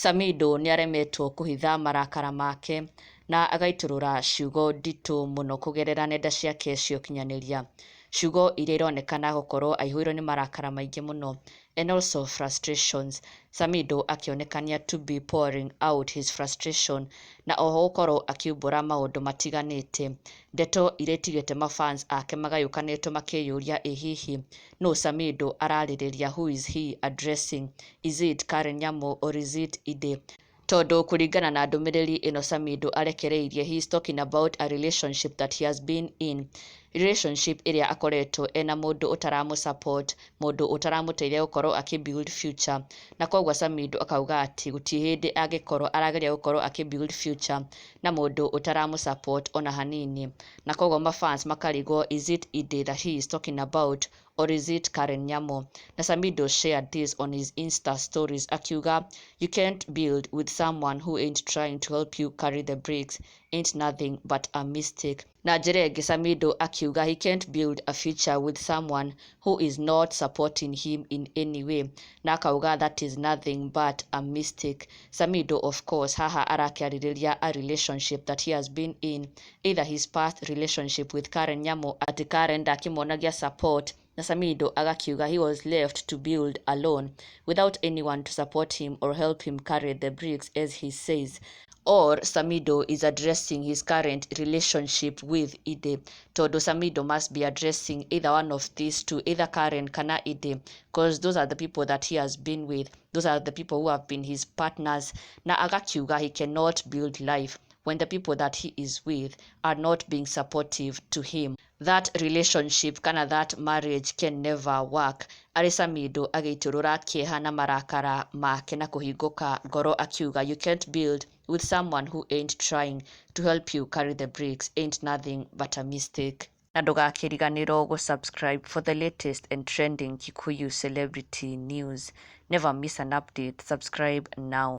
Samidoh nĩaremetwo kũhitha marakara make na agaitũrũra ciugo nditũ mũno kũgerera nenda ciake cia ũkinyanĩria. Ciugo iria ironekana gũkorwo aihũirwo nĩ marakara maingĩ mũno and also frustrations. Samidoh akĩonekania to be pouring out his frustration na oho gũkorwo akiumbũra maũndũ matiganĩte. Ndeto iria itigĩte mafans ake magayũkanĩtwo makĩyũria, ĩ hihi nũ Samidoh ararĩrĩria? Who is he addressing? Is it Karen Nyamu or is it Edday? Tondũ kũringana na ndũmĩrĩri ĩno Samidoh arekereirie, he is talking about a relationship that he has been in, relationship ĩrĩa akoretwo ena mũndũ ũtaramũ support, mũndũ ũtaramũteithia gũkorwo akĩ build future. Na koguo Samidoh akauga atĩ gũtirĩ hĩndĩ angĩkorwo arageria gũkorwo akĩ build future na mũndũ ũtaramũ support ona hanini. Na koguo mafans makarigwo, is it Edday that he is talking about or is it Karen Nyamu? Na Samidoh shared this on his Insta stories akiuga, "You can't build with someone who ain't trying to help you carry the bricks, ain't nothing but a mistake." Na njĩra ĩngĩ Samidoh akiuga he can't build a future with someone who is not supporting him in any way, na akauga that is nothing but a mistake. Samidoh, of course, haha arakĩarĩrĩria a relationship that he has been in, either his past relationship with Karen Nyamu, atĩ Karen ndakĩmuonagia support, na Samidoh agakiuga he was left to build alone without anyone to support him or help him carry the bricks, as he says. Or Samidoh is addressing his current relationship with Edday, tondũ Samidoh must be addressing either one of these two, either Karen kana Edday, because those are the people that he has been with, those are the people who have been his partners. Na agakiuga he cannot build life when the people that he is with are not being supportive to him. That relationship kana that marriage can never work. Arĩ Samidoh agĩitũrũra kĩeha na marakara make na kũhingũka ngoro akiuga, "You can't build with someone who ain't trying to help you carry the bricks, ain't nothing but a mistake." Na ndũgakĩriganĩrwo gũ-subscribe for the latest and trending Kikuyu celebrity news. Never miss an update. Subscribe now.